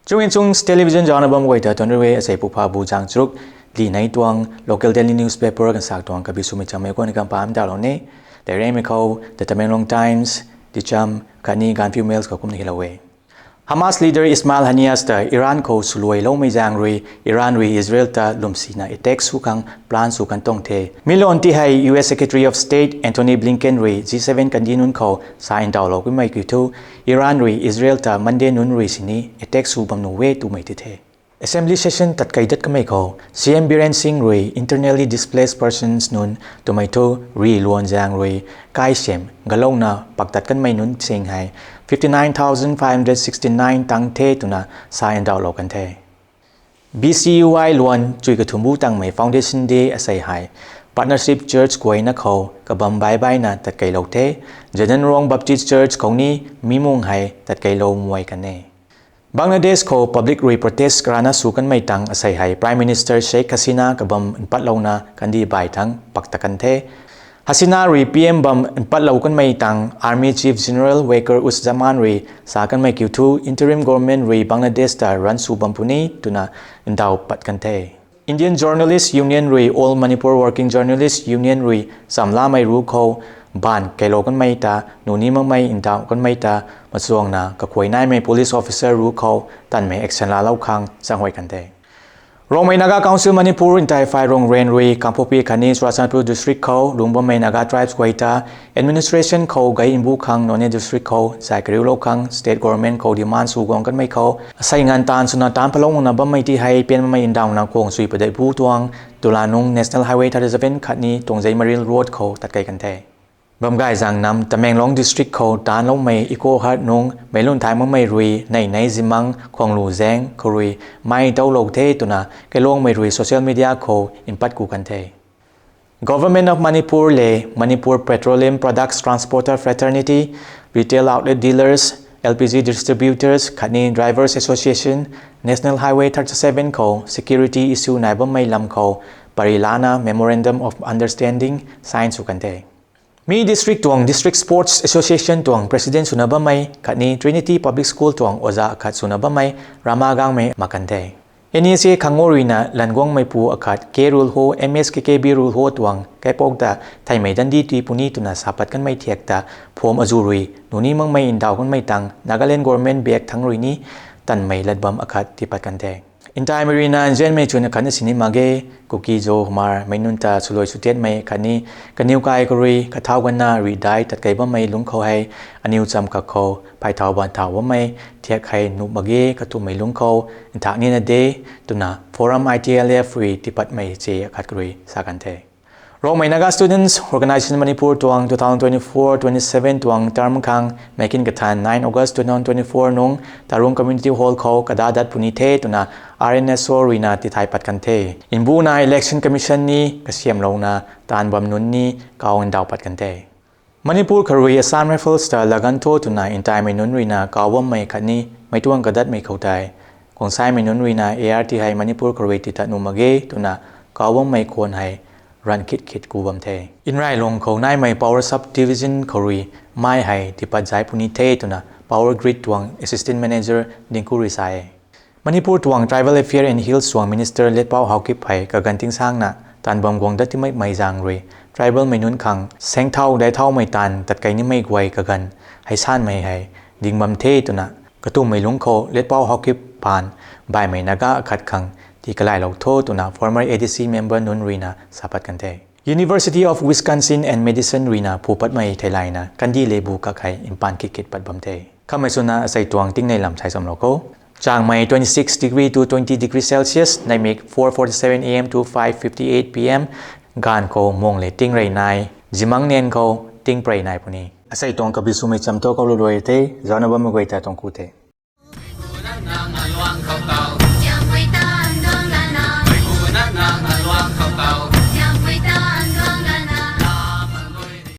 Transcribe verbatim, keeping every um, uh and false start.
Chung Insung Television zaucna bam guay ta tuang rui asei pupha bu zang charuk li nei tuang local daily newspaper kansak tuang kabi swmei chammei kuan kam pam dalou ni. Tei reymei khou The Tamenglong Times, Dicham khatni Gaanphiu Mail khou kumna hilou e. Hamas leader Ismail Haniyeh ta Iran khou swluailoumei zaeng rui Iran rui Israel ta lwmsina attack sw khang plan sw kan tuang the. Mi lan ti hei U S Secretary of State Antony Blinken rui G seven kandih nunc khou sa ndauhlou kummei kiu thu, Iran rui Israel ta Monday nunc rui sini attack sw bam nuh e twmei ti the. Assembly session tatkei dat kamei khou C M Biren Singh rui internally displaced persons nunc twmei thu rih luan zaeng rui kaisem galouna paktat kanmei nunc sing hei fifty nine thousand five hundred sixty nine tang the twna sa ndauhlou kan the. B C U I luan chui kathumh bu tangmei Foundation Day asei hei Partnership Church guayna khou kabam baibaina tatkeilou the. Zeliangrong Baptist Church khou ni mi mung hei tatkeilou muai kan e. Bangladesh khou public rui protest karana sw kanmei tang asei hei Prime Minister Sheikh Hasina kabam npatlouna kandih bai thangc pakta kan the. Hasina rui P M bam npatlou kanmei tang Army Chief General Waqar-uz-Zaman rui sa kanmei kiu thu interim government rui Bangladesh ta run sw bam puni twna ndauh pat kan the. Indian Journalist Union rui All Manipur Working Journalist Union rui chamlamei ru khou baanv keilou kanmei ta nuni makmei ndauh kanmei ta machuangna kakhuay naimei police officer ru khou tanmei action laalou khang zaenghuay kan the. Rongmei Naga Council Manipur ntai Phairong Ren rui Kangpokpi khatni Churachandpur district khou lungc bammei Naga tribes guay ta administration khou gay mbu khang Noney district khou zay kariulou khang state government khou demand sw guang kanmei khou asei nganv taanv swna taanc phalou makna bammei ti hei pian bammei ndauhna khwang sui padeih bu tuang tula nung National Highway thirty seven khatni Tuangzei Maril Road khou tatkei kan the. Bamgay zang nam Tamenglong district khou taancloumei Eco Hut nung meic lun thay makmei rui nei nei zimang khwang lu zaeng khou rui mai dawlou the twna kailuangmei rui social media khou mpat ku kan the. Government of Manipur le Manipur Petroleum Products Transporter Fraternity, Retail Outlet Dealers, L P G Distributors khatni Drivers Association, National Highway thirty seven khou security issue nai bammei lam khou pary lana Memorandum of Understanding sign sw kan the. Mi district tuang District Sports Association tuang President swna bammei khatni Trinity Public School tuang oja khat swna bammei Rama Gangmei mak kan the. N E C Khango ruina languangmeipu akhat K Rulho, M S K K B Rulho tuang kaipouc ta theimei dandi tui puni twna sa pat kanmei thiak ta pham azu rui nuni makmei ndauh kanmei tang Nagaland government biak thangc rui ni tanmei lat bam akhat tipat kan the. Ntaimei ruina nzianmei chwn akhatna sini mak ge, Kuki-Zo Hmar mei nunc ta swluai sw tiatmei khatni kaniw kai khou rui kathau ganna rih dai tatkei bammei lungc khou hei aniw cham kak khou phay thau ban thau bammei thiak hei nuh mak ge, katumei lungc khou nthak nina de twna Forum I T L F rui tipatmei che akhat khou rui sa kan the. Rongmei Naga Students Organisation Manipur tuang two thousand twenty-four twenty-seven tuang term khang meic kin kathan nine August twenty twenty-four nung Tarung Community Hall khou kada dat puni the twna R N S O ruina tithay pat kan the. Mbuna Election Commission ni kasiamlouna taanv bam nunc ni kaw ndauh pat kan the. Manipur kharui Assam Rifles ta lagan tho twna ntaimei nunc ruina kaw bammei khatni meic tuang kadatmei khou tei guangsaimei nunc ruina A R T hei Manipur kharui titat nuh mak ge twna kaw bammei khwan hei ranv khit khit ku bam the. Nraylung khou naimei Power Sub Division khou rui mai hei tipat zai puni the twna Power Grid tuang Assistant Manager Dingku rui sa e. Manipur tuang Tribal Affairs and Hills tuang Minister Letpao Haokip hei kaganv tingsangna taanv bam guang dat timeimei zaeng rui tribal mei nunc khang saengthau daihthaumei taanv tatkei nimei guay kaganv hei sanmei hei ding bam the twna katumei lungc khou Letpao Haokip paan baihmei Naga akhat khang ti kalailou tho twna former A D C member nunc ruina sa pat kan the. University of Wisconsin and Madison ruina phu patmei theilayna kandih le bu kak hei mpaan khit khit pat bam the. Khamei swna asei tuang tingnei lam sai samlou khou, changmei twenty six degree to twenty degree Celsius, neimik four forty seven A M to five fifty eight P M, gaanv khou mung le tingrey nai, zimang nian khou tingprey nai puni. Asei tuang kabi swmei cham thu khou luluai the, zaucna bammei guay ta tuang ku the.